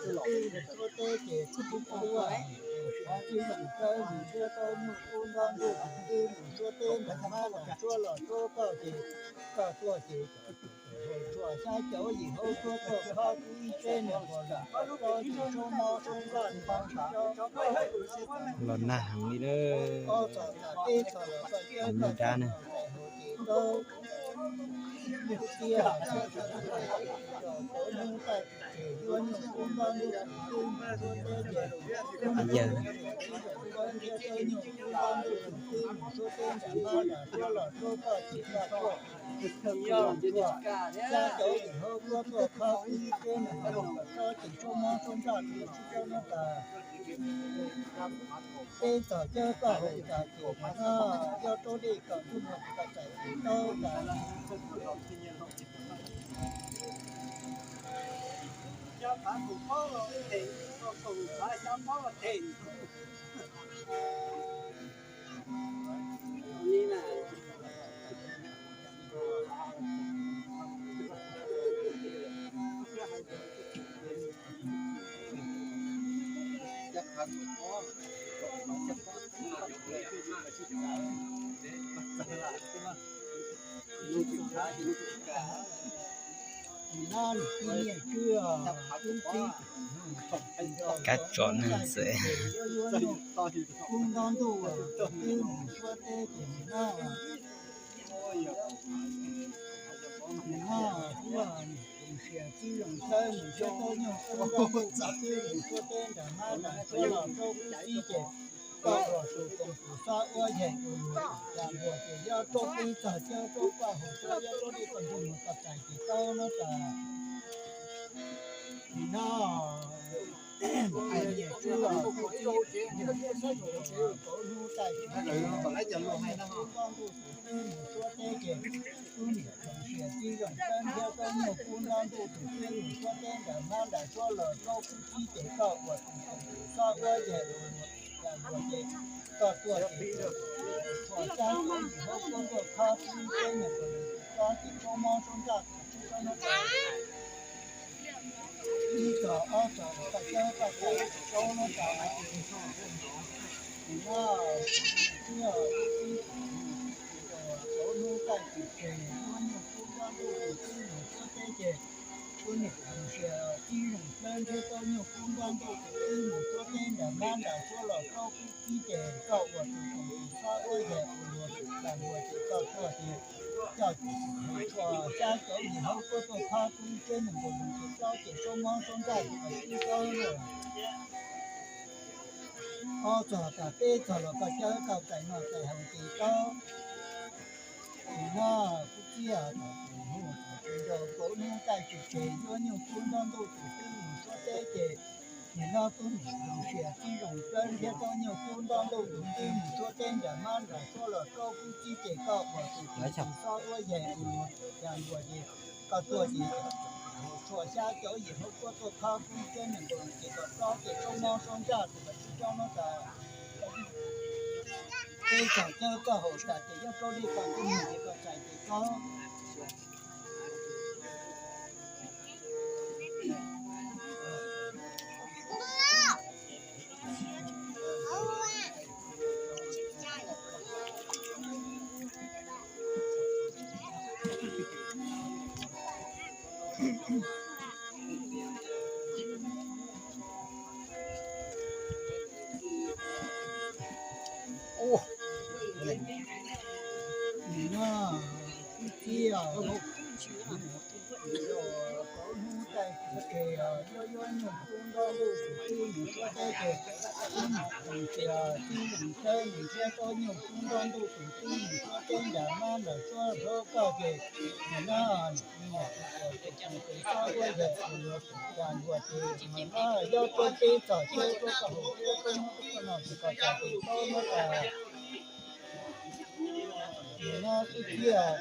tus tij mus suab teb ces txhob pub koj tuaj. Tsis zoo kawg mus thiab, tau nyuj kub ntab ntuj tus tij mus suab teb nram mab nram suab los rau koj ces koj tuaj ces tshuam xyab caum yim hauv tuaj tuaj khob kub ib teb nees nkaum leej, koj tsis tshua mob tshua ntsaj. Los nag heev li na. Ob txog tas peb txog los koj cawb koj tais no tais hauv ces koj tiag. Hnub tais ces yuav nyuj kub ntab ntuj tus tij mus suab teb ces, yawg, nyuj kub ntab ntuj tus tij mus suab teb nram mab nram suab los rau koj ces koj tuaj. Xyab caum yim hauv tuaj tuaj khob kub ib teb nees nkaum leej, koj tsis tshua mob tshua ntsaj, tsis tshua ntsaj tas. Peb txog cawb koj hauv tas ces no, yog rau dej kom tuaj mus koj tais ces tau tas. Kab tso neeg xwb. Kub ntab ntuj tus tij mus suab teb ces nim no, nim no kuv tus xiam tij zoo kawg mus thiab, tau nyuj kub ntab ntuj tus tij mus suab teb nram mab nram suab los rau kub txib ces koj ua tus koom tus xob ua yam tus luag tas ntuag ces yog rau peb txog cawb rau koj hauv tas, yog rau dej kom tuaj mus koj tais ces tau no tas. Nim no niam tij los kub txib, kauv hnub tais ces nyuj kub ntab ntuj tus tij mus suab teb ces wb niam tus xiam tij zoo kawg thiab, tau nyuj kub ntab ntuj tus tij mus suab teb nram mab nram suab los rau kub txib ces koj ua tus koom tus xob ua yam tus luag tas ntuag ces koj tuaj ces tshuam xyab caum yim hauv tuaj tuaj khob kub ib teb nees nkaum leej, koj tsis tshua mob tshua ntsaj, tsis tshua ntsaj. Ib txog ob txog los koj cawb koj tais tau no tas. Nim no, kauv hnub tais ces tseg, yuav nyuj kub ntab ntuj tus tij mus suab teb ces wb niam tus xiam tij zoo kawg thiab, tau nyuj kub ntab ntuj tus tij mus suab teb nram mab nram suab los rau kub txib ces koj ua tus koom tus xob ua yam tus luag tas ntuag ces koj tuaj ces coj tshuam xyab caum yim hauv tuaj tuaj khob kub ib teb nees nkaum leej ces koj tsis tshua mob tshua ntsaj, tsis tau sib kab lawm. Ob txog tas peb txog los koj cawb koj tais no tais hauv ces tau. Nim no kub txib tus hu tus nrog kauv hnub tais ces tseg, yuav nyuj kub ntab ntuj tus tij mus suab teb ces nim no wb niam tus xiam tij zoo kawg thiab, tau nyuj kub ntab ntuj tus tij mus suab teb nram mab nram suab los rau kub txib ces koj ua tus koom tus xob ua yam tus luag tas ntuag ces koj tuaj ces tshuam xyab caum yim hauv tuaj tuaj khob kub ib teb nees nkaum leej ces koj tsis tshua mob tshua ntsaj, tsis tau sib kab no tas. Peb txog cawb koj hauv tas ces yog rau dej kom tuaj mus ces koj tais ces tau. Nim no kub txib kauv hnub tais ces tseg, yuav yuav nyuj kub ntab ntuj tus tij mus suab teb ces wb niam tus xiam tij zoo kawg mus thiab, tau nyuj kub ntab ntuj tus tij mus suab teb nram mab nram suab rau koj ces nim no tus koom tus xob ua yam tus luag tas ntuag ces nim no yog rau peb txog cawb rau koj hauv thiab, tau nyuj kub ntab ntuj tus tij koj tais ces tau no tas. Nim no kub txib kauv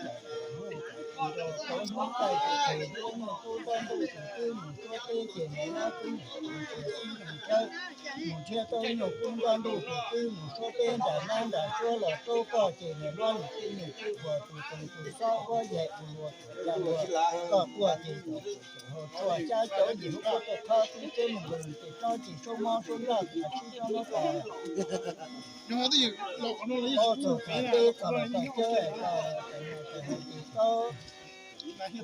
hnub Rau hnub taij tus tseg yuav nyuj kub nrab ntuj tus twb mus suab teb ces niam hlob kub niam tus ntsia tib neeg dawb mus nrhiav tau nyuj kub nrab ntuj tus twb mus suab teb nram nab nram suab los rau koj ces niam hlob niam tib neeg twb ua tus tus tus xob uab yaig ua luag tus ca luag koj tuaj ces hauv tshuaj xyab cov yim hauv koj tuaj khab tub teb neeg nkaus ces tsob ces suab mob suab nraj tus sib rab nab tas. Ob txog thaum peb txog los tau cawb tau txais no txais hauv ces tau. Niam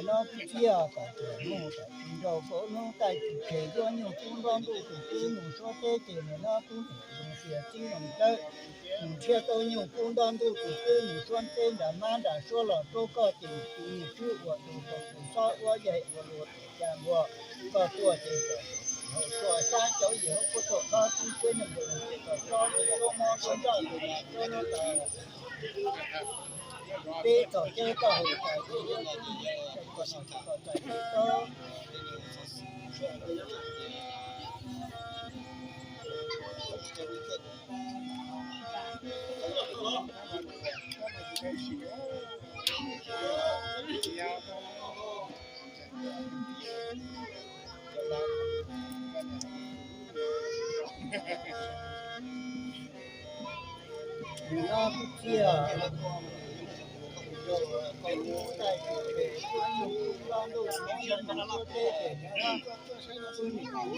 hlob kub txiab kom tuam mus kom tsis nrau kaum hnub taij tus tseg yuav nyuj kub nrab ntuj tus twb mus suab teb ces niam hlob kub niam tus ntsia tib neeg dawb mus nrhiav tau nyuj kub nrab ntuj tus twb mus suab teb nram nab nram suab los rau koj ces tus niag twb ua tus tus xob uab yaig ua luag tus ca luag koj tuaj ces hauv tshuaj xyab cov yim hauv koj tuaj khab tub teb neeg nkaus ces tau tsob ces suab mob suab nraj tus sib rab nab tas. Peb txog cawb koj hauv tas ces yuav koj txais tau. Niam hlob kub txiab, koj mus taij tus tseg yuav nyuj kub nrab ntuj tus twb mus suab teb ces niam hlob kub niam tus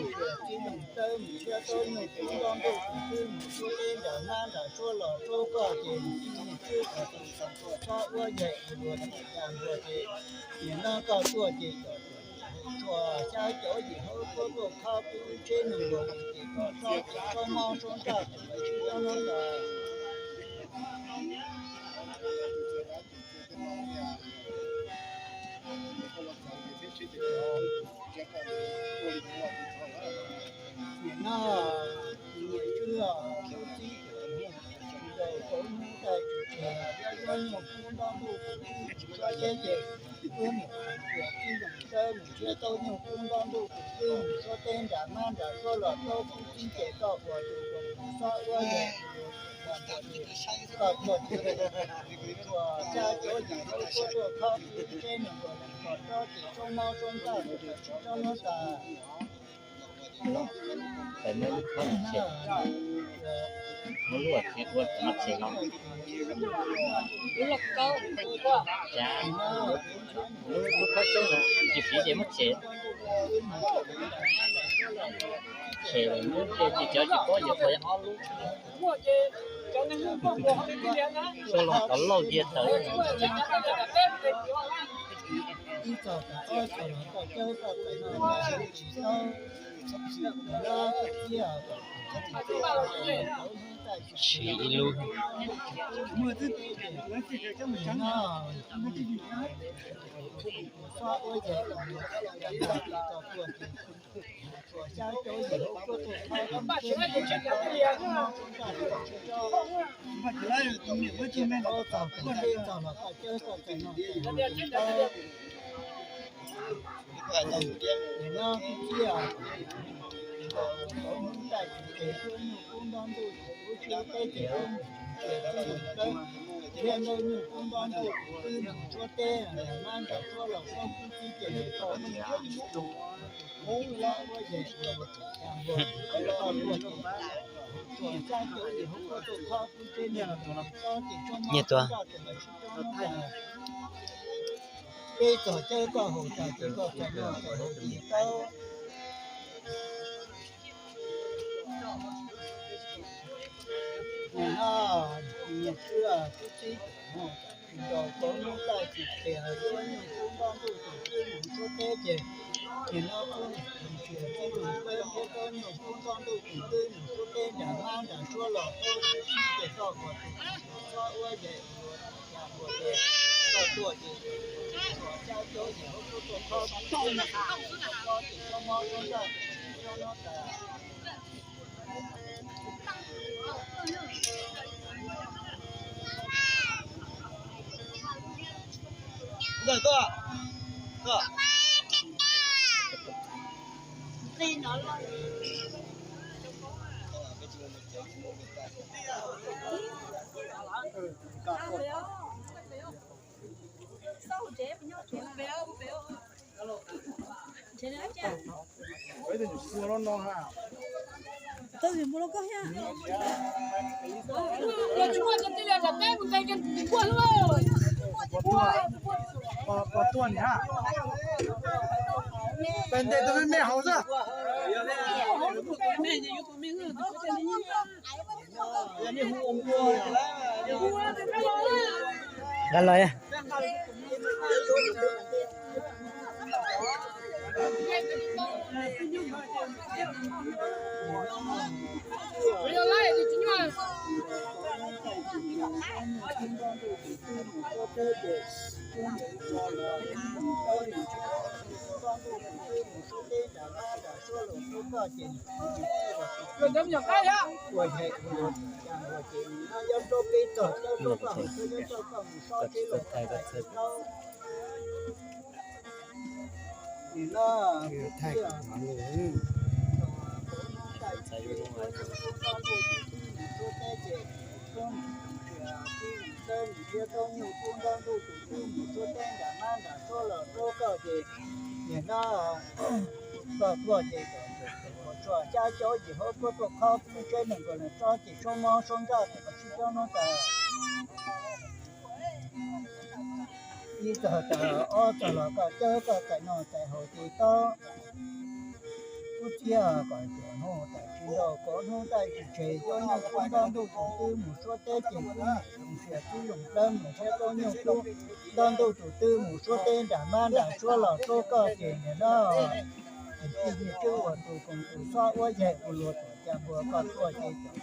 ntsia tib neeg dawb mus nrhiav tau nyuj kub nrab ntuj tus twb mus suab teb nram nab nram suab los rau koj ces tus tib neeg twb ua tus tus xob uab yaig ua luag tus ca luag ces niam hlob koj tuaj ces kom tshuaj xyab cov yim hauv koj tuaj khab tub teb neeg nkaus ces tau tsob ces suab mob suab nraj tus sib rab nab tas. Niam hlob, niam tswb, kub txiab, nrau kaum hnub taij tus tseg yuav nyuj kub nrab ntuj tus twb mus suab teb ces kub niam tus ntsia tib neeg dawb mus nrhiav tau nyuj kub nrab ntuj tus twb mus suab teb nram nab nram suab los rau kub txiab ces koj ua tus tus xob uab yaig ua luag tus ca luag ces koj tuaj ces tshuaj xyab cov yim hauv koj tuaj khab tub teb neeg nkaus kom tsob ces suab mob suab nraj tus sib rab nab tas. Muab lub, muab lub tsev ua tsev no, lub loj kaub, lub, lub khaub xyoob na, tsis siv ces muab tsev. Tshem lawm lub, ces cov tsis paub yuav ua ob lub. Suab los tau lauj cia tawm. Ib txog thaum ob txog los koj cawb koj txais no tsis tau. Siv ib lub. Nim no kub txiab, hnub taij tus tseg yuav nyuj kub nrab ntuj tus twb mus suab teb ces kub niam tus ntsia tib neeg dawb nrhiav tau nyuj kub nrab ntuj tus twb mus suab teb, nab nram suab los rau kub txiab ces nws tau nyuj kub nrab ntuj tus twb mus suab uab yeg ua luag tus ca luag koj tuaj ces tsuas xyab cov yim hauv koj tuaj khab tub teb neeg nkaus tsob ces suab mob suab nraj tus sib rab nab tas. Peb txog cawb koj hauv tas ces koj txais no txais hauv ces tau. Nim no niam tswb kub txiab, nrau kaum hnub taij tus tseg yuav nyuj kub nrab ntuj tus twb mus suab teb ces nim no kub niam tus ntsia tib neeg dawb nrhiav tau nyuj kub nrab ntuj tus twb mus suab teb nram nab nram suab los rau kub txiab ces koj ua tus tus xob uab yeg ua tus ca luag ces koj tuaj ces tsuas xyab cov yim hauv koj tuaj khab tub teb neeg nkaus tsob ces suab mob suab nraj tus sib rab nab tas. Ntawm tuaj, tuaj. Pos tuaj niam, pos ntes tus me me haus xwb. Nqa los. Nim no koj tuaj ces tsuas xyab caub yim huab kuab tuaj khob kub tsheb nees nkaum leej tsob ces suab mob suab ntsaj tes koj sib tsob hnub tas ib txog tas ob txog los koj cawb koj txais noj txais haus ces tob kub txiab kom cuam hnub tas tsis nrau kaum hnub ntaj tsis tseg yuav nyuj kub nto ntuj tus twb mus suab teb ces kub nim zoo sia tib zoo plawb mus thiab tub nyuj kub nto ntuj tus twb mus suab teb nram mab nram suab los rub koj ces nim no tus tij niag tswb uas tus koom tus xob uab yaig ua luag tuam cas npua koj tuaj ces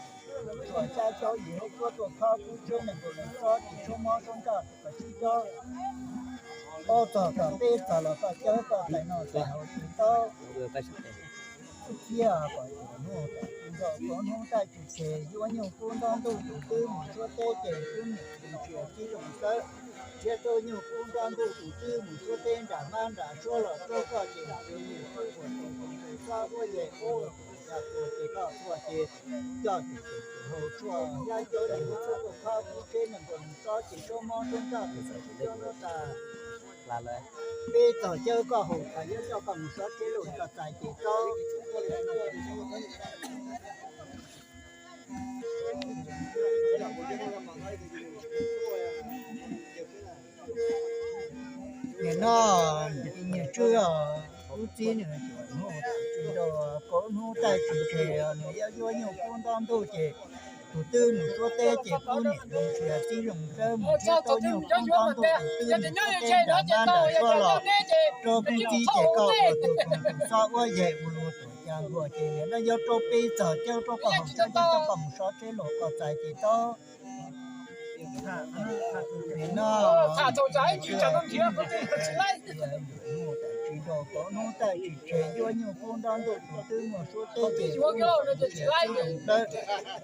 tsuas xyab caub yim huab kuab tuaj khob kub tsheb nees nkaum leej tsob ces suab mob suab ntsaj tes koj sib tsob ob txog tom peb txog los koj cawb koj txais noj txais haus ces tob kub txiab kom cuam hnub tas tsis nrau kaum hnub ntaj tsis tseg yuav nyuj kub nto ntuj tus twb mus suab teb ces kub nim zoo sia tib zoo plawb thiab tub nyuj kub nto ntuj tus twb mus suab teb nram mab nram suab los rub koj ces tus tij niag tswb uas tus koom tus xob uab yaig ua luag tuam cas npua ces koj tuaj ces coj tus tus tus hau tshuaj xyab caub yim huab kuab tuaj khob kub tsheb nees nkaum leej tsob ces suab mob suab ntsaj tes koj sib tsob hnub tas peb txog cawb koj haus tas yuav coj koj mus suab tsheb los koj txais ces tob nim no tus tij niag tswb kub txiab nim no cuam hnub tas tsis nrau kaum hnub ntaj tsis tseg nws yuav yuav nyuj kub nto ntuj ces tus twb mus suab teb ces kub nim zoo sia tib zoo plawb mus thiab tub nyuj kub nto ntuj tus twb mus suab teb nram mab nram suab los rub kub txiab ces koj ua tus koom tus xob uab yaig ua luag tuam cas npua ces nim no yuav rub peb txog cawb rub koj haus tsob cawb coj koj mus suab tsheb los koj txais ces tob nim no tsis nrau kaum hnub ntaj tsis tseg yuav nyuj kub nto ntuj tus twb mus suab teb ces kub nim zoo sia tib zoo plawb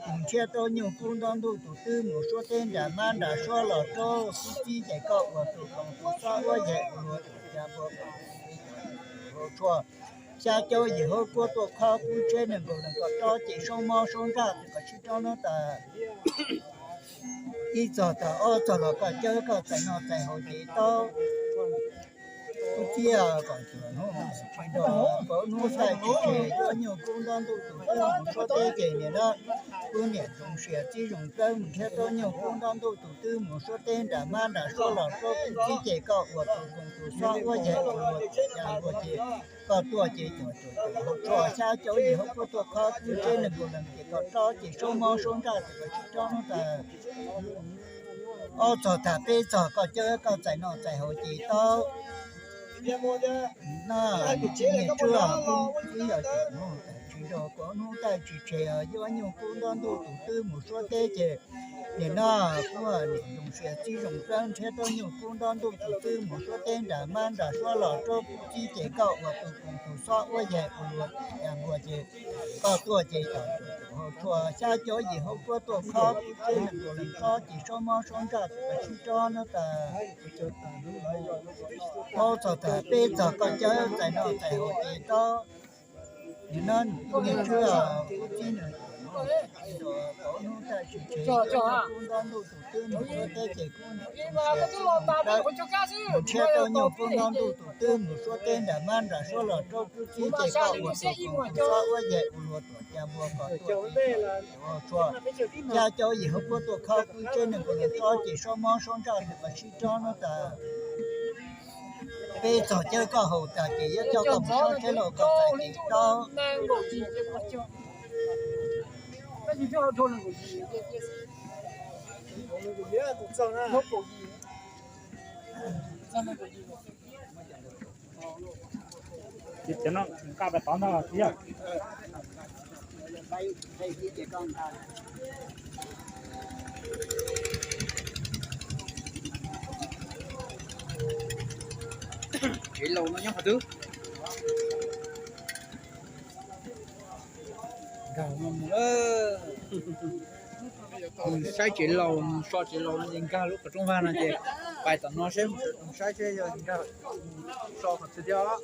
mus thiab tub nyuj kub nto ntuj tus twb mus suab teb nram mab nram suab los rub kub txiab ces koj ua tus koom tus xob uab yaig ua luag tuam cas npua koj ua tshuaj xyab caub yim huab kuab tuaj khob kub tsheb nees nkaum leej tsob ces suab mob suab ntsaj tes koj sib tsob hnub tas ib txog tas ob txog los koj cawb koj txais noj txais haus ces tob kub txiab kom cuam hnub tsis nrau kaum hnub ntaj tsis tseg yuav nyuj kub nto ntuj tus twb mus suab teb ces nim no kub nim zoo sia tib zoo plawb mus thiab tub nyuj kub nto ntuj tus twb mus suab teb nram mab nram suab los rub kub txiab ces koj ua tus koom tus xob uab yaig ua luag tuam cas npua ces koj tuaj ces cuam cuam cuam hau tshuaj xyab caub yim huab kuab tuaj khob kub tsheb nees nkaum leej ces koj tsob ces suab mob suab ntsaj tes koj sib tsob hnub tas ob txog tas peb txog koj cawb koj txais noj txais haus ces tob no tus tij niag tswb kub txiab nim no cuam hnub tas tsis nrau kaum hnub ntaj tsis tseg yuav nyuj kub nto ntuj tus twb mus suab teb ces nim no kub nim zoo sia tib zoo plawb thiab tub nyuj kub nto ntuj tus twb mus suab teb nram mab nram suab los rub kub txiab ces koj ua tus koom tus xob uab yaig ua luag tuam cas npua ces koj tuaj ces cuam cuam cuam hau tshuaj xyab caub yim huab kuab tuaj khob kub tsheb nees nkaum leej tsob ces suab mob suab ntsaj tes koj sib tsob hnub tas ob txog tas peb txog koj cawb txais noj txais haus ces tob nim no tus tij niag tswb kub txiab nim no Kauv hnub tag tsis tseg, kub nto ntuj tus twb mus suab teb ces kub niam zoo siab txiv nraug dawb, mus nrhiav tau nyuj kub nto ntuj tus twb mus suab teb nram mab nram suab los raub kub txib ces koj ua tus koom tus xob ua yam ua luag tuam ca npua kom tuaj txhua xya caum yim hauv puab tuaj khob kub tseb nees nkaum tsob ces suab mob suab ntsaj tus pas sib rov no tas. Peb txog cawb koj haus tas ces yuav coj koj mus sob tsheb lauj koj txais ces tau. Ces cov no nqa pais tod ntag yog. Tsev laus no nyob qhov twg? Nkag no mus, mus saib tsev laus, mus so tsev laus no ces nkag lub qhov rooj vag no ces pais tom no seb mus saib seb yog nkag so qhov twg thiab.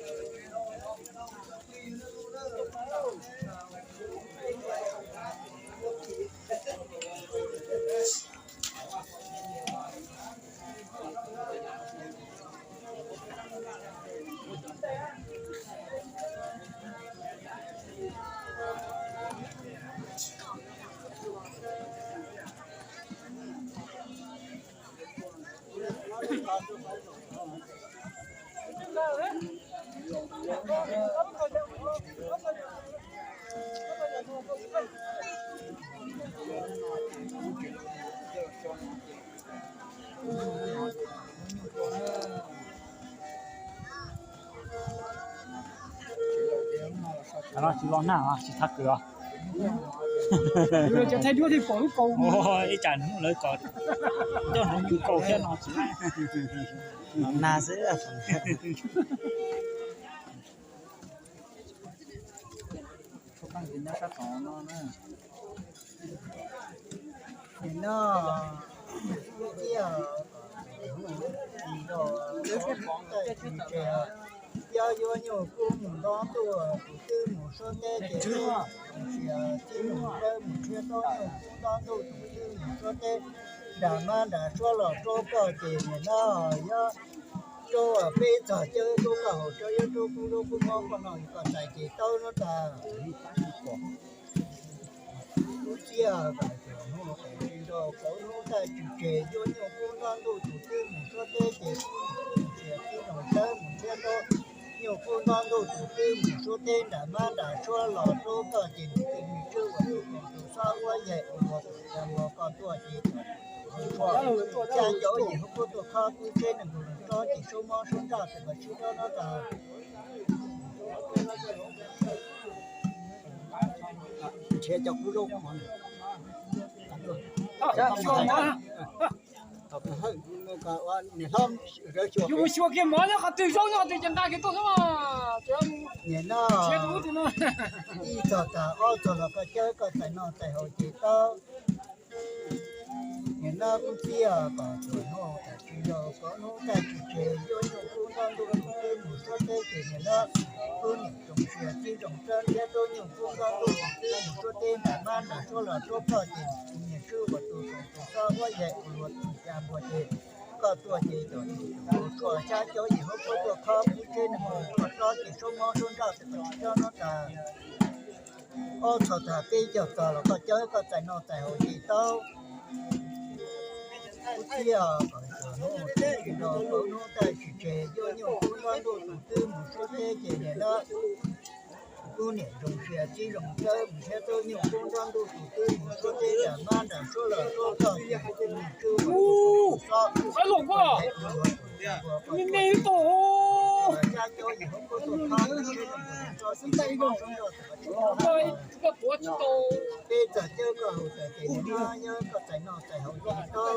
Tsis los nag los tsis txhaj kws os. Cov thaij duab thiaj pom lub kaus. Ib tsam hnub lawv kom coj hnuv yus kaus thiab no tsis nag xwb. Nim no ib tiag tsis rau, lub sib pov nqaij tsis tseg, yog yuav nyuj kub mus nto ntuj tus twb mus suab teb ces ib ntsis txij mus dawb mus nrhiav tau nyuj kub nto ntuj tus twb mus suab teb, nram mab nram suab los raub koj ces nim no yog raub peb txog cawb kub koj haus, raub yog raub kub lub kub mob koj noj koj txais ces tau no tas. Lub txiaj kom tsuas hnub qes tsis nrau, kauv hnub tag tsis tseg, yuav nyuj kub nto ntuj tus twb mus suab teb ces kub niam zoo siab txiv nraug dawb mus nrhiav tau nyuj kub nto ntuj tus twb mus suab teb, nram mab nram suab los raub koj ces nws cia li tswb ua tus koom tus xob ua yaig ua luag tus ca npua koj tuaj ces tau. Xya caum yim hauv puab tuaj khob kub tseb nees nkaum tsob ces suab mob suab ntsaj tus pas sib rov no tas. Nrhiav cov kub zaub mov. Yus mus xyuas kiag mov nyob qhov twg zaub nyob qhov twg ces nqa kiag tuaj xwb mas. Nim no ib txog tas ob txog los koj cawb koj txais noj txais haus ces tau. Nim no kub txiaj kom tsuas hnub qes tsis nrau, kauv hnub tag tsis tseg, yuav nyuj kub nto ntuj tus twb mus suab teb ces nim no kub niam zoo siab txiv nraug dawb nrhiav tau nyuj kub nto ntuj tus twb mus suab teb, nram mab nram suab los raub koj ces nws cia li tswb ua tus koom tus xob ua yaig ua luag tus ca npua ces koj tuaj ces tau. Xya caum yim hauv puab tuaj khob kub tseb nees nkaum tsob ces suab mob suab ntsaj tus pas sib rov no tas. Ob txog tas peb caug txog los koj cawb koj txais noj txais haus ces tau. Kub txiaj kom tsuas hnub qes tsis nrau, kauv hnub tag tsis tseg, yuav nyuj kub nto ntuj tus twb mus suab teb ces nim no kub niam zoo siab txiv nraug dawb mus nrhiav tau nyuj kub nto ntuj tus twb mus suab teb, nram mab nram suab los raub koj ces nws cia li tswb ua tus koom tus xob ua yaig ua luag tus ca npua koj tuaj ces tau. Xya caum yim hauv puab tuaj khob kub tseb nees nkaum tsob ces suab mob suab ntsaj tus pas sib rov no tas. Peb txog cawb koj haus tas ces nim no yog koj txais noj txais haus ces tau.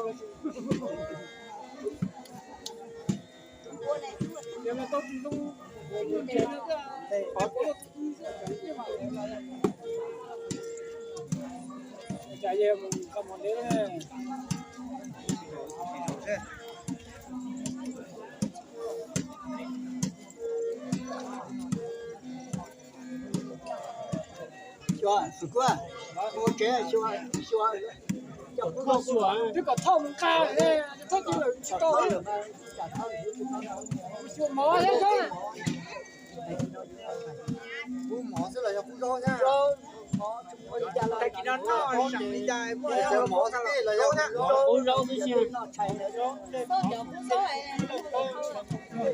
Xua, xua kuv, ua tsev xua, xua, coj kuv xua, twb kom thauj mus nqa, thauj tus lawm tsis tau, xua mov thiab zaub. Kuv mov xwb los yog kuv zaub thiab? Tag kis no noj li cas, mov xwb los yog kuv zaub? Kuv zaub xwb. Nim no txib os, nim no kuv tsis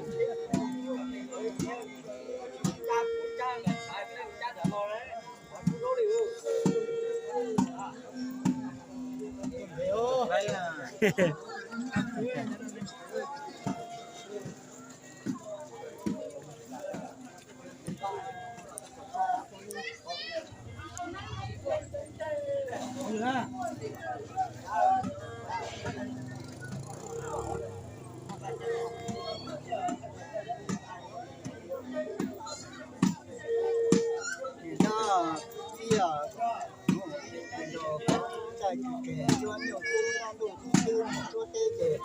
tseg yuav nyuj kub noj ntuj tus twb mus suab teb ces,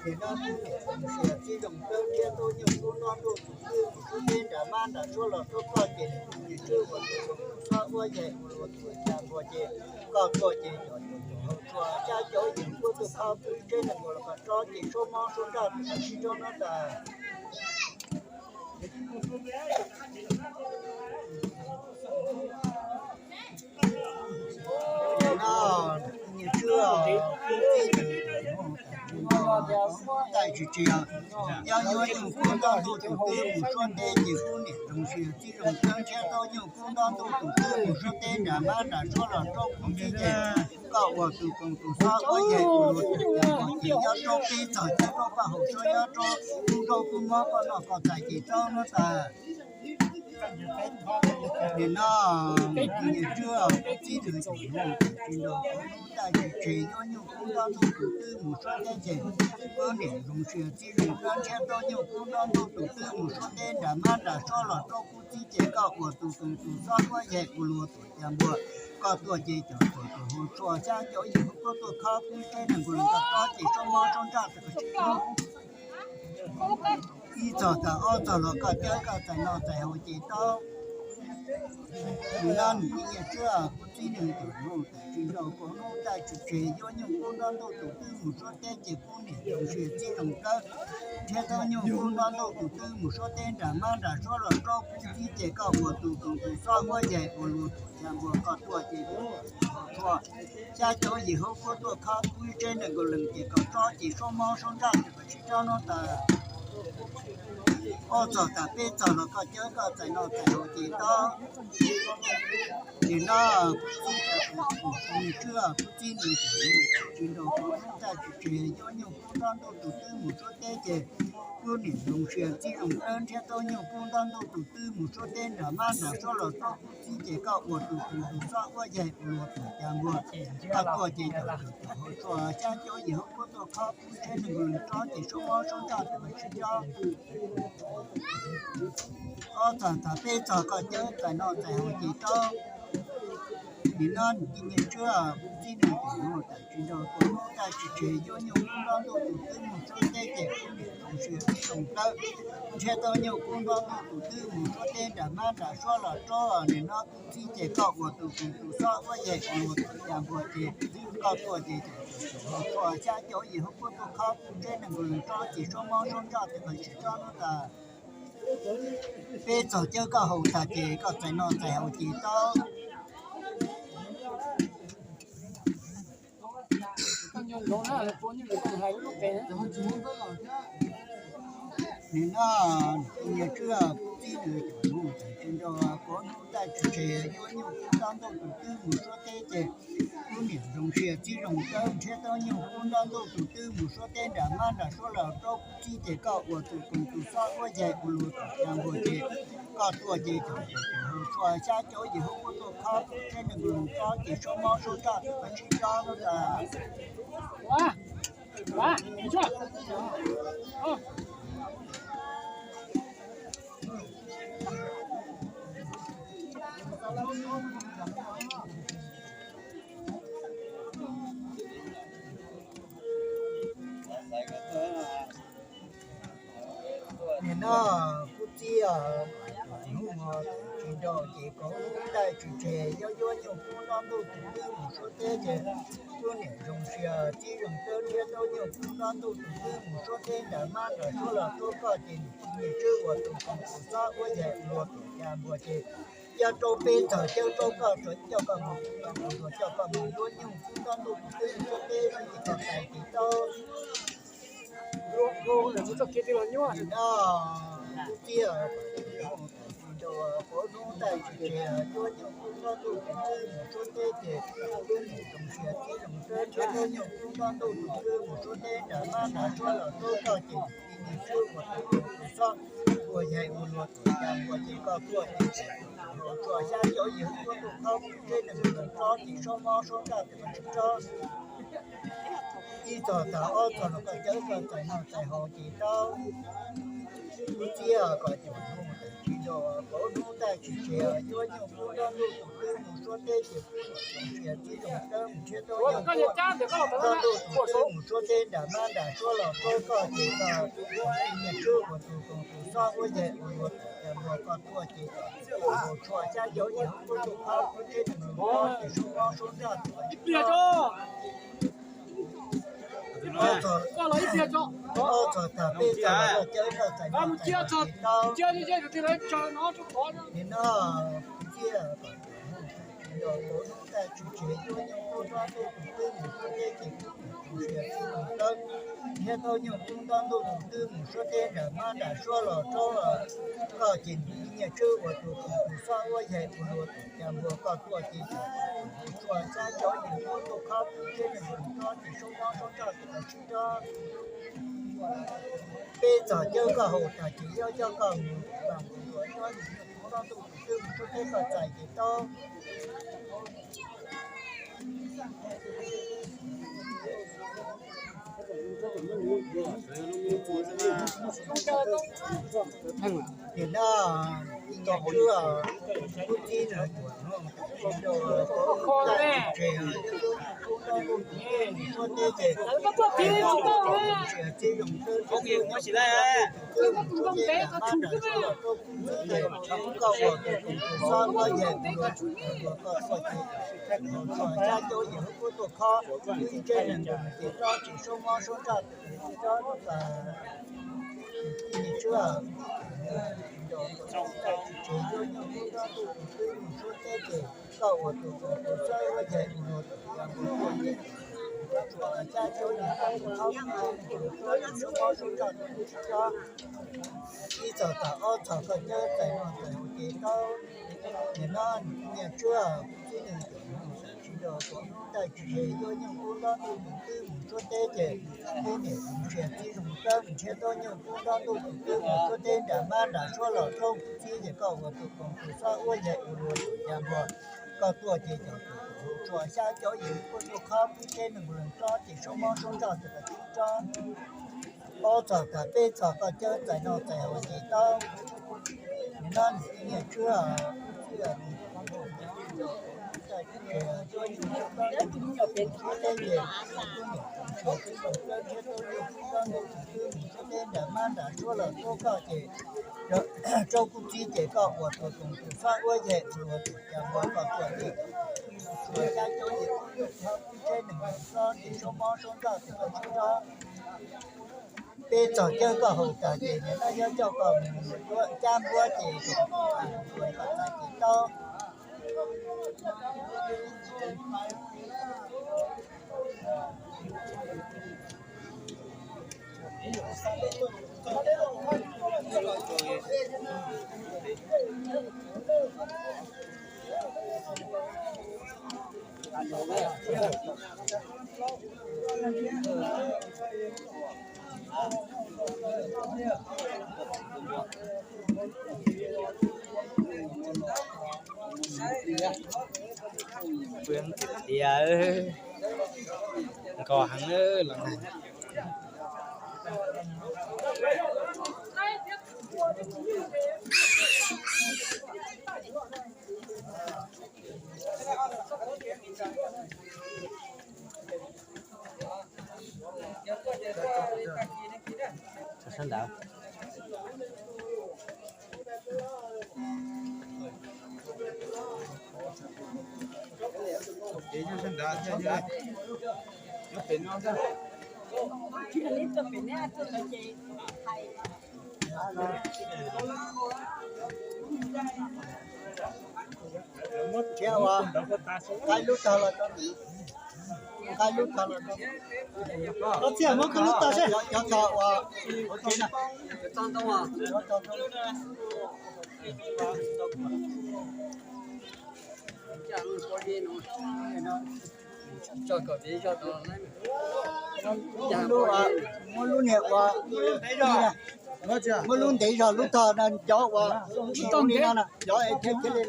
nim no kuv niam zoo siab txib zoo kawg nrhiav tau nyuj kub noj ntuj tus twb mus suab teb nram mab nram suab los rau koj ces, nim no kuv tsis tseg yuav nyuj kub noj ntuj tus twb mus suab teb ces koj tuaj ces cov hau tsua xyab cov yim kuj tuaj thov pub tsheb nees nkaum los kom tsob ces suab mob suab nraj tus sib tsob no tas. Nim no kuv niam tswb, kuv txib nws, kuv niam tswb, nyob yuav nyuj kub noj ntuj tus twb mus suab teb ces kuv niam zoo siab txib zoo kawg nrhiav tau nyuj kub noj ntuj tus twb mus suab teb nram mab nram suab los rau kuv txib ces koj ua tus koom tus xob ua yaig ua luag tus coj ces nyob rau peb txog cov zaub koj haus suab nyob rau kub zaub kub mob koj noj koj txais ces tsob no tas. Nim no kuv niam tswb, kuv txib nws ces mus tsis nrog kuv hnub taj tsis tseg yuav nyuj kub noj ntuj tus twb mus suab teb ces kuv niam zoo siab txib zoo kawg nrhiav tau nyuj kub noj ntuj tus twb mus suab teb nram mab nram suab los rau kuv txib ces koj ua tus koom tus xob ua yaig ua luag tus coj npua koj tuaj ces cov hau tsua xyab cov yim kuj tuaj thov pub tsheb nees nkaum los kom tsob ces suab mob suab nraj tus sib tsob. Ib txog tas ob txog los koj cawb koj txais noj txais haus ces tau. Nim no kuv niam tswb, kuv txib nws ces mus tsis nrog kuv hnub taj tsis tseg yuav nyuj kub noj ntuj tus twb mus suab teb ces kuv niam zoo siab txib zoo kawg nrhiav tau nyuj kub noj ntuj tus twb mus suab teb nram mab nram suab los rau kuv txib ces koj ua tus koom tus xob ua yaig ua luag tus coj npua koj tuaj ces cov hau tsua xyab cov yim kuj tuaj thov pub tsheb nees nkaum los ces kom tsob ces suab mob suab nraj tus sib tsob no tas. Ob txog tas peb txog los koj cawb koj txais noj txais haus ces tau. Nim no kuv txib, kuv niam tswb, kuv txib nws ces mus tsis nrog kuv hnub taj tsis tseg yuav nyuj kub noj ntuj tus twb mus suab teb ces kuv niam zoo siab txib zoo kawg nrhiav tau nyuj kub noj ntuj tus twb mus suab teb nram mab nram suab los rau kuv txib ces koj ua tus koom tus xob ua yaig ua luag tus coj npua koj tuaj ces cov hau tsua xyab cov yim kuj tuaj thov pub tsheb nees nkaum los tsob ces suab mob suab nraj tus sib tsob. Ob txog tas peb txog koj cawb txais noj txais haus ces tau. Nim no kuv niam tswb, kuv txib nws ces mus tsis nrog kuv hnub taj tsis tseg yuav nyuj kub noj ntuj tus twb mus suab teb ces kuv niam zoo siab txib zoo kawg nrhiav tau nyuj kub noj ntuj tus twb mus suab teb nram mab nram suab los rau nim no kuv txib ces koj ua tus koom tus xob ua yaig ua luag tus coj npua ces koj tuaj ces cov hau tsua xyab cov yim kuj tuaj thov pub tsheb nees nkaum los tsob ces suab mob suab nraj tus sib tsob no tas. Peb txog cawb koj haus tas ces koj txais noj txais haus ces tau. Nim no kuv niam tswb, kuv txib nws ces mus tsis nrog kuv hnub taj tsis tseg yuav nyuj kub noj ntuj tus twb mus suab teb ces kuv niam zoo siab txib zoo kawg nrhiav tau nyuj kub noj ntuj tus twb mus suab teb nram mab nram suab los rau kuv txib ces koj ua tus koom tus xob ua yaig ua luag tus coj npua ces koj tuaj ces cov hau tsua xyab cov yim kuj tuaj thov pub tsheb nees nkaum los tsob ces suab mob suab nraj tus sib tsob no tas. Nim no kuv txib, hnub no tsis Nrog ces kauv hnub ntaij tsis tseg, yuav yuav nyuj kub nrog ntuj tus twb mus suab teb ces, lub niam zoo siab txib zoo tawb nrhiav tau nyuj kub nrog ntuj tus twb mus suab teb nram mab nram suab los rau koj ces nim tsis nyiam tswb ua tus koom tus xob ua yaig ua luag tuam ya npua ces, yog rau peb txog caw rau koj rau coj koj mus, mus coj koj mus yuav nyuj kub nrog ntuj tus twb mus suab teb ces koj txais ces tau. Nim no kuv txiv, kauv hnub ntaij tsis tseg, yuav nyuj kub nrog ntuj tus twb mus suab teb ces, lub niam zoo siab txib zoo tawb nrhiav tau nyuj kub nrog ntuj tus twb mus suab teb nram mab nram suab los rau koj ces nim tsis nyiam tswb ua tus koom tus xob ua yaig ua luag tuam ya npua ces koj tuaj ces, hauv tshuaj xyab cov yawg kuj tuaj khob tsheb nees nkaum rov ces suab mob suab nraj tus tswv rog. Ib txog tas ob txog no koj cawb koj txais noj txais haus ces tau. Kuv txiv, koj cov hnub tsis nco, kauv hnub ntaij tsis tseg, yuav nyuj kub nrog ntuj tus twb mus suab teb ces, lub niam zoo siab txib zoo tawb nrhiav tau nyuj kub nrog ntuj tus twb mus suab teb nram mab nram suab los rau koj ces koj nim tsis nyiam tswb ua tus koom tus xob ua yaig ua luag tuam ya npua koj tuaj ces, hauv tshuaj xyab cov yawg kuj tuaj khob tsheb nees nkaum rov ces suab mob suab nraj tus tswv rog. Ob txog tas peb txog los koj cawb koj txais noj txais haus ces tau. Nim no kuv txiv, kauv hnub ntaij tsis tseg, yuav nyuj kub nrog ntuj tus twb mus suab teb ces, lub niam zoo siab txib zoo tawb nrhiav tau nyuj kub nrog ntuj tus twb mus suab teb nram mab nram suab los rau koj ces nim tsis nyiam tswb ua tus koom tus xob ua yaig ua luag tuam ya npua koj tuaj ces, hauv tshuaj xyab cov yawg kuj tuaj khob tsheb nees nkaum rov ces suab mob suab nraj tus tswv rog. Peb txog cawb koj haus tas ces yuav coj koj mus, mus yuav nyuj kub nrog ntuj tus twb mus suab teb koj txais ces tau. Nim no nim tsis nyiam tswb, kuv txiv no yuav, kauv hnub ntaij tsis tseg, yuav nyuj kub nrog ntuj tus twb mus suab teb ces, lub niam zoo siab txib zoo tawb nrhiav tau nyuj kub nrog ntuj tus twb mus suab teb nram mab nram suab los rau kuv txiv ces, koj ua tus koom tus xob ua yaig ua luag tuam ya npua koj tuaj ces, hauv tshuaj xyab cov yawg kuj tuaj khob ib tsheb nees nkaum rov ces suab mob suab nraj tus tswv rog, nim tsis nyiam tswb, kauv hnub ntaij tsis tseg, yuav nyuj kub nrog ntuj tus twb mus suab teb ces, koj ua tus koom tus xob ua yaig ua luag tuam ya npua koj ces, hauv tshuaj xyab cov yawg kuj tuaj khob ib tsheb nees nkaum rov ces suab mob suab nraj tus tswv rog. Ib txog tas ob txog koj cawb txais noj txais haus ces tau. Nim no nim tsis nyiam tswb, kuv txiv no yuav, tsis nco, kauv hnub ntaij tsis tseg, yuav nyuj kub nrog ntuj tus twb mus suab teb ces, lub niam zoo siab txib zoo tawb nrhiav tau nyuj kub nrog ntuj tus twb mus suab teb nram mab nram suab los rau kuv txiv ces koj ua tus koom tus xob ua yaig ua luag tuam ya npua koj tuaj ces, hauv tshuaj xyab cov yawg kuj tuaj khob ib tsheb nees nkaum rov ces suab mob suab nraj tus tswv rog. Ob txog tas peb txog koj cawb txais noj txais haus ces tau. Nim no nim tsis nyiam tswb, kuv txiv, kauv hnub ntaij tsis tseg, yuav nyuj kub nrog ntuj tus twb mus suab teb ces, lub niam zoo siab txib zoo tawb nrhiav tau nyuj kub nrog ntuj tus twb mus suab teb nram mab nram suab los rau koj ces, rau kuv txiv ces koj ua tus koom tus xob ua yaig ua luag tuam ya npua koj tuaj ces, hauv tshuaj xyab cov yawg kuj tuaj khob ib tsheb nees nkaum rov ces suab mob suab nraj tus tswv rog. Peb txog cawb koj haus tas ces nim no yuav coj koj mus yuav cab npuab ces, ua koj txais ces tau. Pw heev tiag tiag, nkos heev los neeg. Sab nraud. Thiab ua, nqa lub tog los, nqa lub tog los, koj txiaj muab koj lub tog seb cov tog ua, muab lub niag ua, muab lub ntev zog lub tog no cov ua tsis zoo li no na, cov thiaj li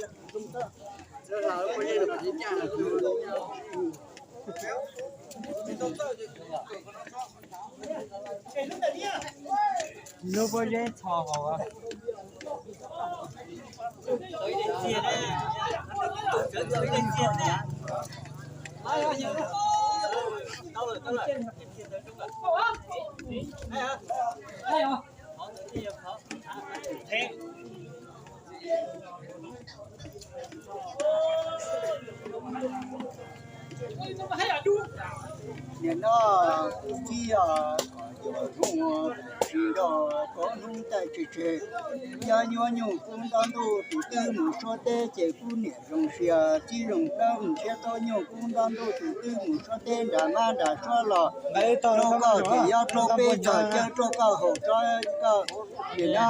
lub pob zeb txho hauv. Nim no kuv txiv os, kom yuav hnub tsis nrog, kom hnub tsis tseg, yog nyuaj nyuj kub nto ntuj tus twg mus suab teb ces kuv niam zoo siab txiv zoo dawb, ntshiab tau nyuj kub nto ntuj tus twg mus suab teb nram mab nram suab los rau koj ces yog rau peb txog cawv rau koj haus tsob koj. Nim no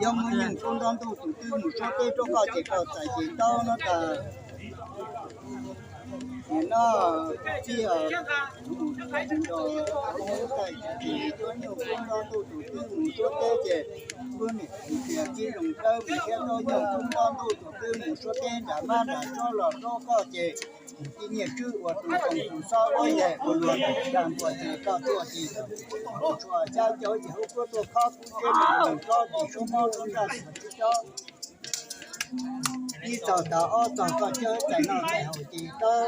yog muaj nyuj kub nto ntuj tus twg mus suab teb rau koj ces koj txais ces tau no tas. Nim no txiv, nyuaj nyuj kub nto ntuj tus twg mus suab teb ces kuv niam zoo siab txiv zoo dawb, ntshiab tau nyuj kub nto ntuj tus twg mus suab teb nram mab nram suab los rau koj ces ib nyiaj tswb ua tus koom tus xob ua yaig ua luag, dag npua ces koj tuaj ces tsuas xya caum yim hauv kuab tuaj khob kub tsev neeg rau ces suab mob suab ntsaj tsis tsob. Ib txog tas ob txog koj cawb txais noj txais haus ces tau.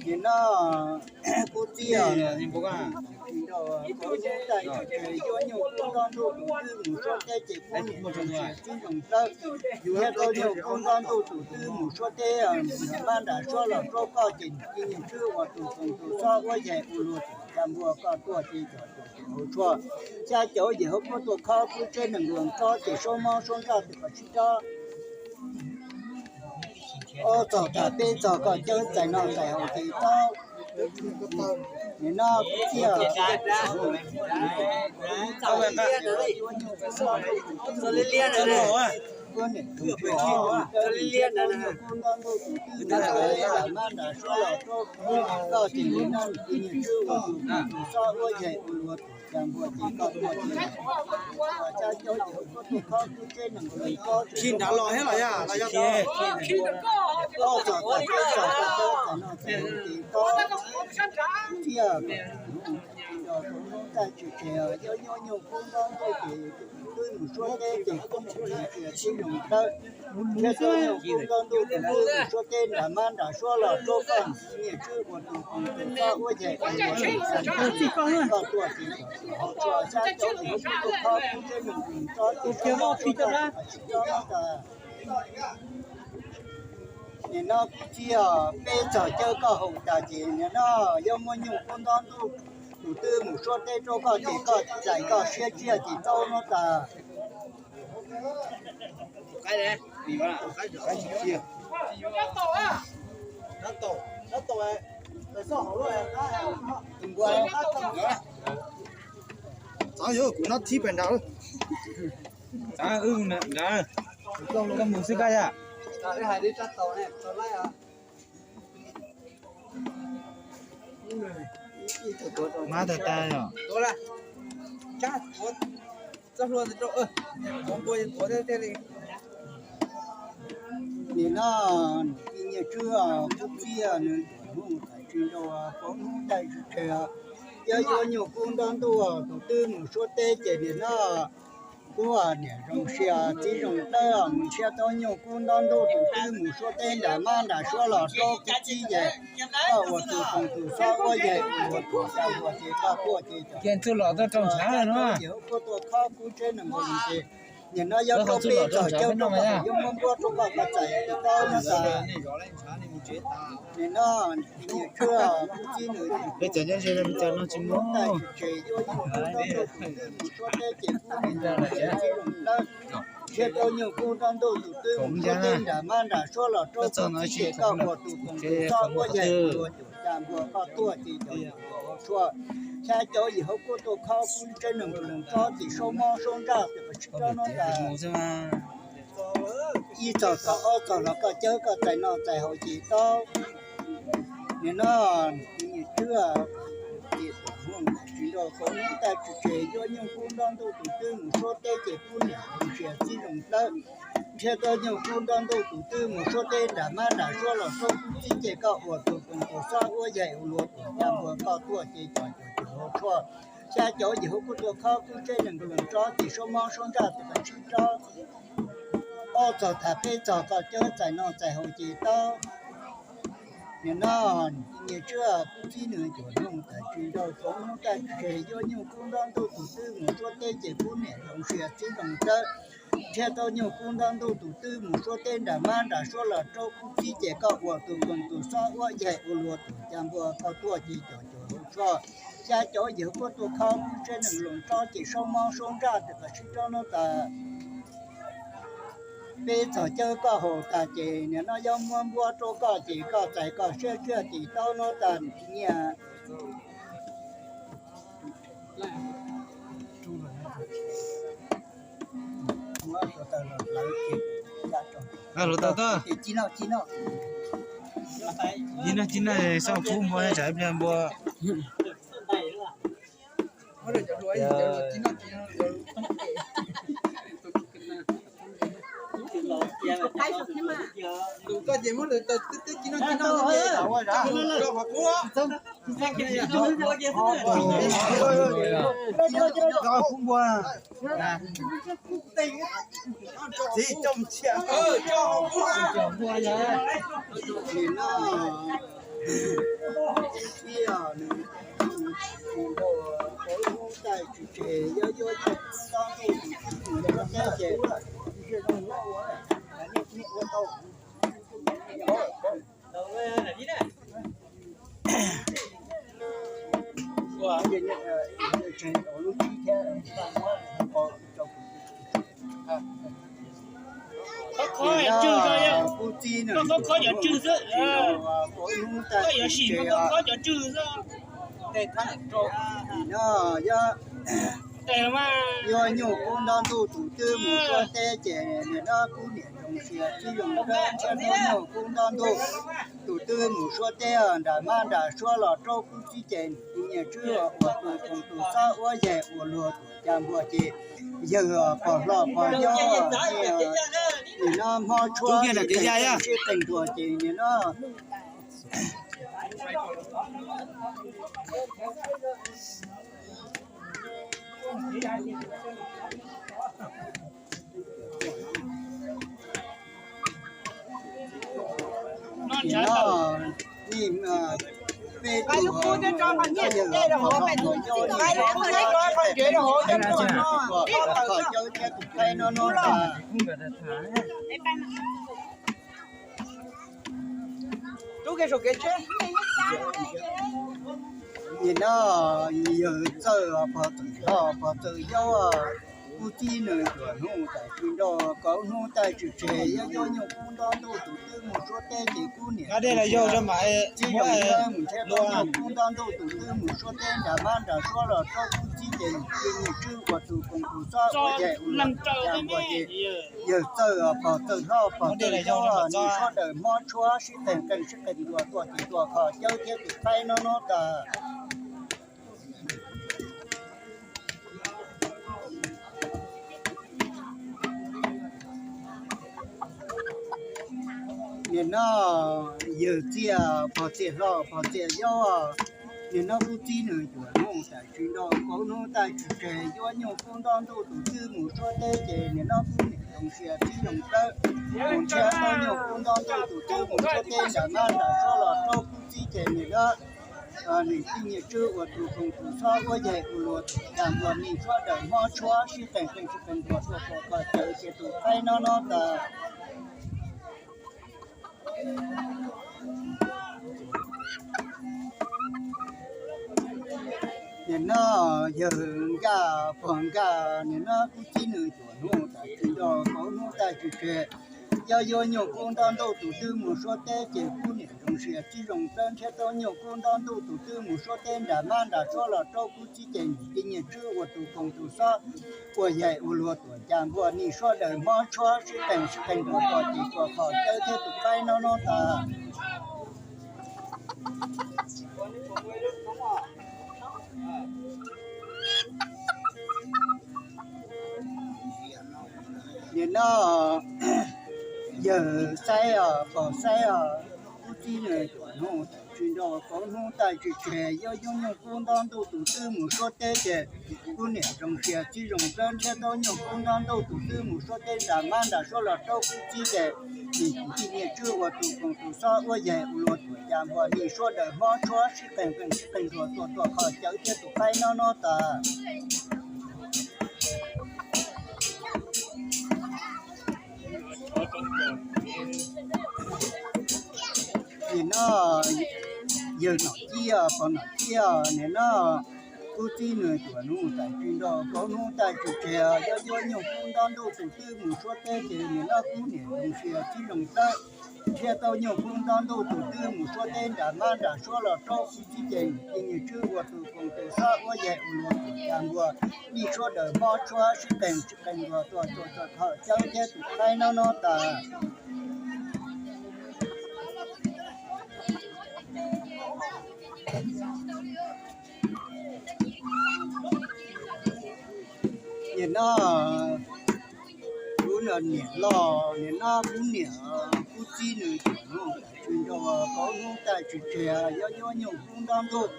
Nim no kuv txiv, nrog kuv ib tag yuav nyuj kub nto ntuj tus twg mus suab teb ces kuv niam zoo siab txiv zoo dawb, ntshiab tau nyuj kub nto ntuj tus twg mus suab teb mab nram suab los rau koj ces ib nyiaj tswb ua tus koom tus xob ua yaig ua luag, dag npua koj tuaj ces tsuas xya caum yim hauv kuab tuaj khob kub tsev neeg rau ces suab mob suab ntsaj tsis tsob. Ob txog tas peb txog koj cawb txais noj txais haus ces tau. Nim no kuv txiv, kuv niam zoo siab txiv zoo dawb, ntshiab tau nyuj kub nto ntuj tus twg mus suab teb nram mab nram suab los rau koj ces nim no ib nyiaj tswb ua tus koom tus xob ua yaig ua luag, dag npua ces koj tuaj ces tsuas xya caum yim hauv kuab tuaj khob kub tsev neeg rau ces tau. Khi nrad los thiab los yog los yog tau? Tau txog tau txog tau txog tau txog no ces tau. Kuv txiv, nrog tus hnub txaj tsis tseg, yog nyuaj nyuj kub nto ntuj ces twb mus suab teb ces kuv niam zoo siab txiv zoo dawb, ntshiab tau nyuj kub nto ntuj ces twb mus suab teb nram mab nram suab los rau koj, nyiaj tswb ua tus koom tus xob ua yaig ua luag, dag npua koj tuaj ces tsuas xya caum yim hauv kuab tuaj khob kub tsev neeg rau ces suab mob suab ntsaj tsis tsob tas. Nim no kuv txiv, peb txog cawb koj haus tas ces nim no yog muaj nyuj kub nto ntuj tus twg mus suab teb rau koj ces koj txais koj siab tsiaj ces tau no tas. Txav yuav kuv no thib pes nrad. Txav wb nrad, koj mus xwb koj yam. Mab tag tag yom. Nim no nyiaj tswb kuv txiv nws hnub txaj tsis nrog kuv hnub txaj tsis tseg, yog yuav nyuj kub nto ntuj tus twg mus suab teb ces nim no kuv niam zoo siab txiv zoo dawb, ntshiab tau nyuj kub nto ntuj tus twg mus suab teb nram mab nram suab los rau kuv txiv ces koj ua tus koom tus xob ua yaig ua luag, dag npua ces koj tuaj ces txav los tau rau ntshav no ces hauv kuab tuaj khob kub tsev neeg rau ces Nim no yog rau peb txog caug rau koj, yuav muab npuab rau koj, koj txais tau no tas. Nim no niam tswb kuv txib nws, peb txog nyob ze peb txog no tsis muaj, tab sis yuav nyuj kub nrog tus twg mus suab teb ces kub niam txiv zoo dawb, nrhiav tau nyuj kub nrog tus twg mus suab teb nram mab nram suab los rau kuv txib ces koj ua tus koom tus xob ua yaig ua luag tus ca npua koj tuaj ces cov yawg hauv tshuaj, xya cov yawg hauv kuab tuaj khob kub tsev neeg loos tsob ces saub mob saub ntsaj tus koj sib rov no tas. Ib txog thaum ob txog los koj cawb koj txais noj txais haus ces tau. Nim no niam tswb kuv txib nws, tsis nrog kauv hnub taj tsis tseg, yuav nyuj kub nrog tus twg mus suab teb ces kub niam zoo siab txiv zoo dawb, nrhiav tau nyuj kub nrog tus twg mus suab teb nram mab nram suab los rau kuv txib ces koj ua tus koom tus xob ua yaig ua luag tus ca npua koj tuaj ces cov yawg hauv tshuaj, xya cov yawg hauv kuab tuaj khob kub tsev neeg loos tsob ces saub mob saub ntsaj tus koj sib rov. Ob txog thaum peb txog koj cawb txais noj txais haus ces tau. Nim no niam tswb kuv txib nws, yuav nyuj tas tsis nrog kauv hnub taj tsis tseg, yuav nyuj kub nrog tus twg mus suab teb ces kub niam zoo siab txiv zoo dawb, nrhiav tau nyuj kub nrog tus twg mus suab teb nram mab nram suab los rau kuv txib ces koj ua tus koom tus xob ua yaig ua luag tus ca npua koj tuaj ces cov yawg hauv tshuaj, xya cov yawg hauv kuab tuaj khob kub tsev neeg loos tsob ces saub mob saub ntsaj tus koj sib rov no tas. Peb txog cawb koj haus tas ces nim no yuav muab npuab rau koj ces koj txais koj siab tsiaj ces tau no tas nyiaj. Hluav taws tag, ib nag ib nag xauj kub npua tsam ib pliag npua. Kub npua. Txiv coj mus txhia. Nim no txiv nws mus nrog kauv hnub taj tsis tseg, yuav yuav nyuj kub nrog tus twg mus suab teb ces Koj khob cov tswg xwb, koj khob cov tswg xwb, koj yuav sim mas koj khob cov tswg xwb. Nim no yuav nyuj kub nrog tus twg mus suab teb ces nim no kub niam zoo siab txiv zoo dawb, nrhiav tau nyuj kub nrog tus twg mus suab teb nram mab nram suab los rau kuv txib ces niam tswb ua tus koom tus xob ua yaig ua luag tus ca npua ces yawg pog hlob pog yau nim no hmov tshua sib qeeg dua ces nim no Nim no peb tug yawg pog hlob pog yau nim no sib qeeg dua koj cawb thiab tus qaib no no tas. Nim no yawg txawj pog txawj hlob pog txawj yau, kuv txib nws yuav hnub tas tsis nrog kauv hnub taj tsis tseg, yuav yuav nyuj kub nrog tus twg mus suab teb ces kuv niam txiv zoo dawb mus nrhiav tau nyuj kub nrog tus twg mus suab teb nram mab nram suab los rau kuv txib ces niam tswb ua tus koom tus xob ua yaig ua luag tus ca npua ces yawg txawj pog txawj hlob pog txawj yau, nim sawv daws hmov tshua sib qeeg qeeg sib qeeg dua tuaj ces tuaj koj cawb thiab tus qaib no no tas. Nim no yawg txiaj pog txiaj hlob pog txiaj yau, nim no kuv txib nws yuav hnub tas tsis nrog kauv hnub taj tsis tseg, yuav nyuj kub nrog tus twg mus suab teb ces nim no kuv niam zoo siab txiv zoo dawb, mus nrhiav tau nyuj kub nrog tus twg mus suab teb nram mab nram suab los rau kuv txib ces nim no Nim Tij Nyiaj Tswb ua tus koom tus xob uab yaig ua luag tuam cag npua, nim suab daws mob tshuab sib qeeg qeeg sib qeeg npua tuaj tuaj kho cawv cia tus qaib nob nob tas. Nim no yawg Nkaj Pog Nkaj, nim no kub txib nws cuam hnub tas tsis nco kauv hnub tas tsis tseg. Yog yuav nyuj kub ntaub ntuj tus twg mus suab teb ces kub niam zoo sia txib zoo dawb nrhiav tau nyuj kub ntaub ntuj tus twg mus suab teb nram mab nram suab los rau kub txib ces nim Tij Nyiaj Tswb ua tus koom tus xob ua yaig ua luag tuam cag npua, nim suab daws mob tshuab sib qeeg sib qeeg npua tuaj cia tuaj kho cawv thiab tus qaib nob nob tas. Nim no yawg Xaib os, Pog Xaib os, kub txib nws cuam hnub tas tsis nco kauv hnub tas tsis tseg. Yog yuav nyuj kub ntaub ntuj tus twg mus suab teb ces kub niam zoo sia txib zoo dawb nrhiav tau nyuj kub ntaub ntuj tus twg mus suab teb nram mab nram suab los rau kub txib ces nim Tij Nyiaj Tswb ua tus koom tus xob uab yaig ua luag tuam cag npua, nim suab daws mob tshuab sib qeeg qeeg sib qeeg npua tuaj tuaj kho cawv thiab tus qaib nob nob tas. Nim no yawg Nom Ciab, Pog Nom Ciab, nim no kub txib nws cuam hnub tas tsis nco kauv hnub tas tsis tseg. Yog yuav nyuj kub ntaub ntuj tus twg mus suab teb ces nim no kub niam zoo sia txib zoo dawb nrhiav tau nyuj kub ntaub ntuj tus twg mus suab teb nram mab nram suab los rau kub txib ces nim Tij Nyiaj Tswb ua tus koom tus xob uab yaig ua luag tuam cag npua, nim suab daws mob tshuab sib qeeg sib qeeg npua tuaj tuaj kho cawv thiab tus qaib nob nob tas. Nim no kuv niam loj, nim no kuv niam kub txib nws cuam hnub tas tsis nco kauv hnub tas tsis tseg. Yog yuav nyuj kub ntaub ntuj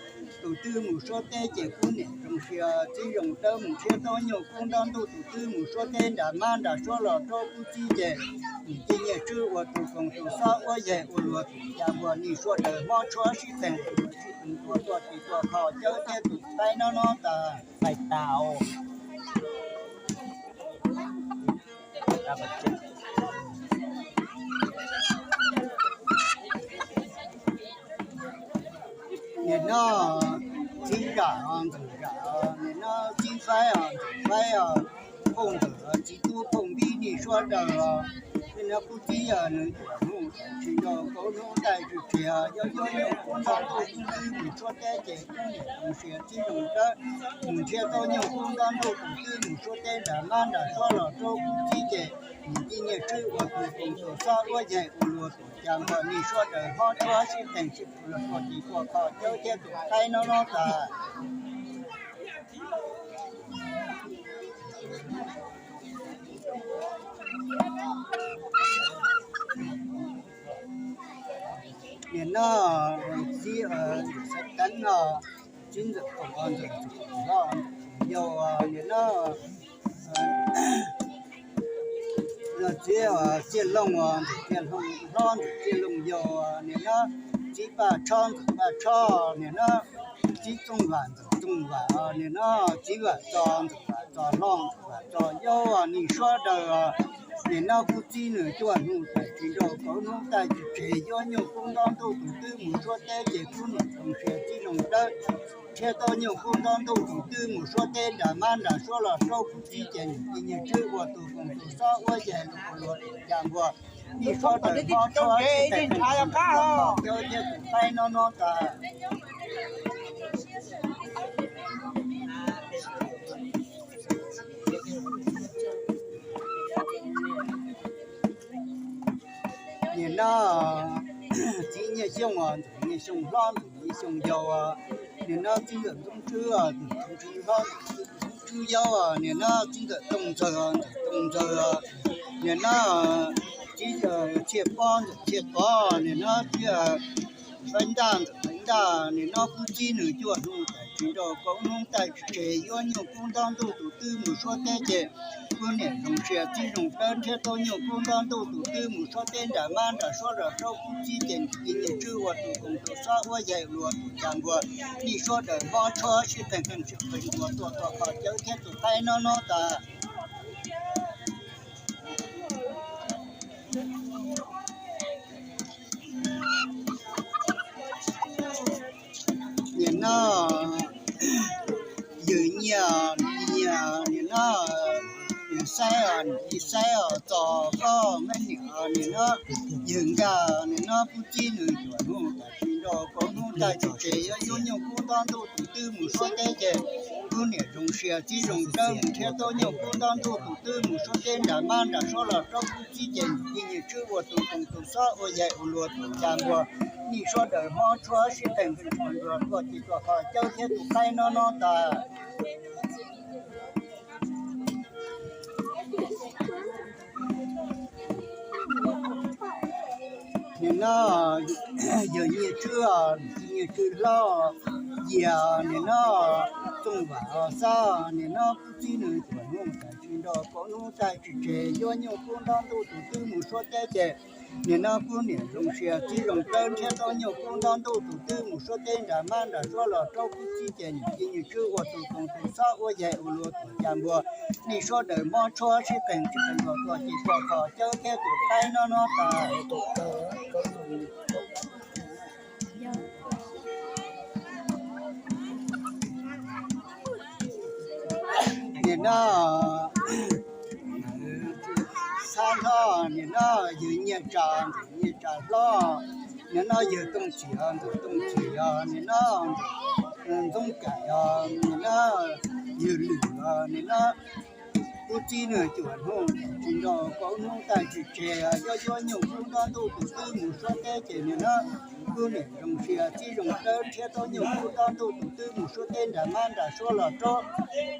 tus twg mus suab teb ces kub niam zoo sia txib zoo dawb mus nrhiav tau nyuj kub ntaub ntuj tus twg mus suab teb nram mab nram suab los rau kub txib ces nim Tij Nyiaj Tswb ua tus koom tus xob uab yaig ua luag tuam cag npua, nim suab daws mob tshuab sib qeeg sib qeeg npua tuaj cia tuaj kho cawv thiab tus qaib nob nob tas. Fais tas. Nim no txiv zam os ntxawm zam, nim no txiv faib os ntxawm faib os, phooj ntxawm txiv tub phooj npib nim suab daws os. Nim no kub txib nws cuam hnub tas tsis nco kauv hnub tas tsis tseg. Yog yuav nyuj kub ntaub ntuj tus twg mus suab teb ces kub niam zoo sia txib zoo dawb mus nrhiav tau nyuj kub ntaub ntuj tus twg mus suab teb nram mab nram suab los rau kub txib ces nim Tij Nyiaj Tswb ua tus koom tus xob uab yaig ua luag tuam cag npua, nim suab daws mob tshuab sib qeeg sib qeeg npua tuaj cia tuaj kho cawv thiab tus qaib nob nob tas. Nim no txiv Xaiv Teev no, txiv Ntxawm Toom, Ntxawm Toom hlob, Ntxawm Toom yau, nim no txiv Txiaj Looj, Ntxawm Txiaj Looj hlob, Ntxawm Txiaj Looj yau, nim no txiv Paj Tshob, Ntxawm Paj Tshob, nim no txiv Txooj Vam, Ntxawm Txooj Vam, nim no txiv Vam Txos, Ntxawm Vam Txos hlob, Ntxawm Vam Txos yau, nim suab daws. Nim no kub txib nws cuam hnub tas tsis nco kauv hnub tas tsis tseg. Yuav nyuj kub ntaub ntuj tus twg mus suab teb ces kub niam zoo sia txib zoo dawb nrhiav tau nyuj kub ntaub ntuj tus twg mus suab teb nram mab nram suab los rau kub txib ces nim Tij Nyiaj Tswb ua tus koom tus xob uab yaig ua luag tuam cag npua, nim suab daws mob tshuab sib qeeg cawv thiab tus qaib nob nob tas. Nim no txiv Nyiaj Xyooj, Ntxawm Nyiaj Xyooj hlob, Ntxawm Nyiaj Xyooj yau, nim no txiv Ntxawm Ntxoov Tswb, Ntxawm Ntxoov Tswb hlob, Ntxawm Ntxoov Tswb yau, nim no txiv Ntxawm Tooj Ntxawg, Ntxawm Tooj Ntxawg, nim no txiv Txhiaj Pob, Ntxawm Txhiaj Pob, nim no txiv Faib Ntaj, Ntxawm Faib Ntaj, nim no kub txib nws cuam hnub tas tsis nrog kaum hnub taij tsis tseg, yuav nyuj kub ntaub ntuj tus twb mus suab teb ces kuv niam zoo siab txib zoo dawb nrhiav tau nyuj kub ntaub ntuj tus twb mus suab teb nram mab nram suab los raub kub txib ces nyias tswb ua tus koom tus xob ua yaig ua luag tus cas npua, nej sawv daws mob tshuab sib qeeg qeeg sib qeeg npua tuaj tuaj kho cawv thiab tus qaib no no tas. Nim no yawg nyiaj, nyiaj nim no, nws saib os, nws cia saib os, txog koj me niam nim no, yawg nkag nim no kub txib nws cuam hnub tas tsis nrog kaum hnub taij tsis tseg, yuav nyuj kub ntaub ntuj tus twb mus suab teb ces kuv niam zoo siab txib zoo dawb mus nrhiav tau nyuj kub ntaub ntuj tus twb mus suab teb nram mab nram suab los raub kub txib ces nyias tswb ua tus koom tus xob ua yaig ua luag tus cas npua, nej sawv daws mob tshuab sib qeeg qeeg npua tuaj ces tuaj kho cawv thiab tus qaib no no tas. Nim no yawg nyiaj tswb, nyiaj tswb hlob, yias nim no Txooj Vam os, xab nim no kub txib nws cuam hnub tas tsis nrog kaum hnub taij tsis tseg, yuav nyuj kub ntaub ntuj tus twb mus suab teb ces nim no kuv niam zoo siab txib zoo dawb nrhiav tau nyuj kub ntaub ntuj tus twb mus suab teb nram mab nram suab los raub kub txib ces nyias cia nyias tswb ua tus koom tus xob ua yaig ua luag tus cas npua, nej sawv daws mob tshuab sib qeeg sib qeeg npua tuaj ces tuaj kho cawv thiab tus qaib no no tas. Nim no xab hlob, nim no yawg nyiaj tsa, nyiaj tsa hlob, nim no yawg Tooj Txhim, Tooj Txhim os, nim no Ntxoov Kaim os, nim no yawg Lwm os, nim no kub txib nws cuam hnub tsis nrog kaum hnub taij tsis tseg, yuav yuav nyuj kub ntaub ntuj tus twb mus suab teb ces nim no kuv niam zoo siab txib zoo dawb nrhiav tau nyuj kub ntaub ntuj tus twb mus suab teb nram mab nram suab los raub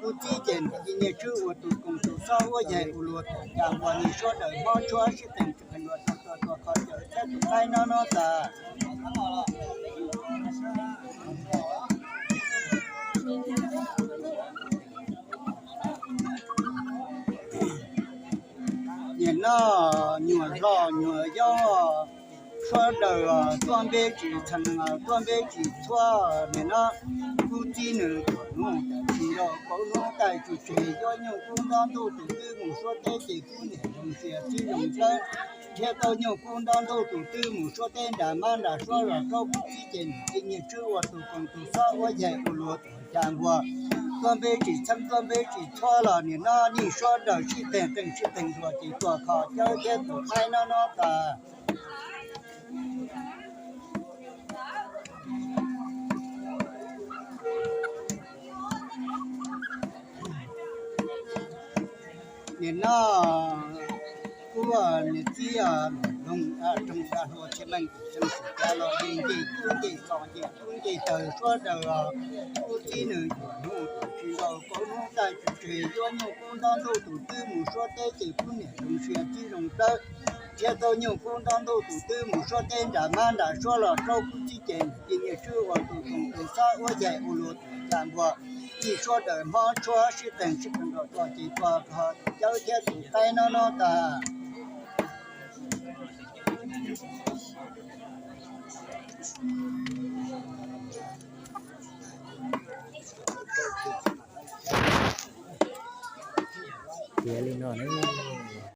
kub txib ces nyias cia nyias tswb ua tus koom tus xob ua yaig ua luag tus cas npua, nej sawv daws mob tshuab sib qeeg sib qeeg npua tuaj tuaj tuaj kho cawv thiab tus qaib no no tas. Nim no nyuag hlob nyuag yau, sawv daws tuaj npe tsis txheeb, tuaj npe tsis txhua, nim no kub txib nws cuam hnub tas tsis nrog kaum hnub taij tsis tseg, yuav nyuj kub ntaub ntuj tus twb mus suab teb ces kuv niam zoo siab txib zoo dawb nrhiav tau nyuj kub ntaub ntuj tus twb mus suab teb nram mab nram suab los raub kub txib ces nyias cia nyias tswb ua tus koom tus xob ua yaig ua luag tus cas npua, tuaj npe tsis txheeb tuaj npe tsis txhua los nim no nej sawv daws sib qeeg qeeg sib qeeg npua ces tuaj kho cawv thiab tus qaib no no tas. Nim no kuv niam txiv loog roog dag hlua thiab meej xeeb xwm kav los nce cub nce txos nce cub nce taw sawv daws kub txib nws cuam hnub tsis nrog kaum hnub taij tsis tseg, yuav nyuj kub ntaub ntuj tus twb mus suab teb ces kuv niam zoo siab txib zoo dawb nrhiav tau nyuj kub ntaub ntuj tus twb mus suab teb nram mab nram suab los raub kub txib ces cia nyias tswb ua tus koom tus xob ua yaig ua luag tus cas npua, nej sawv daws mob tshuab sib qeeg sib qeeg npua tuaj ces tuaj kho cawv thiab tus qaib no no tas. Tiav li no ne.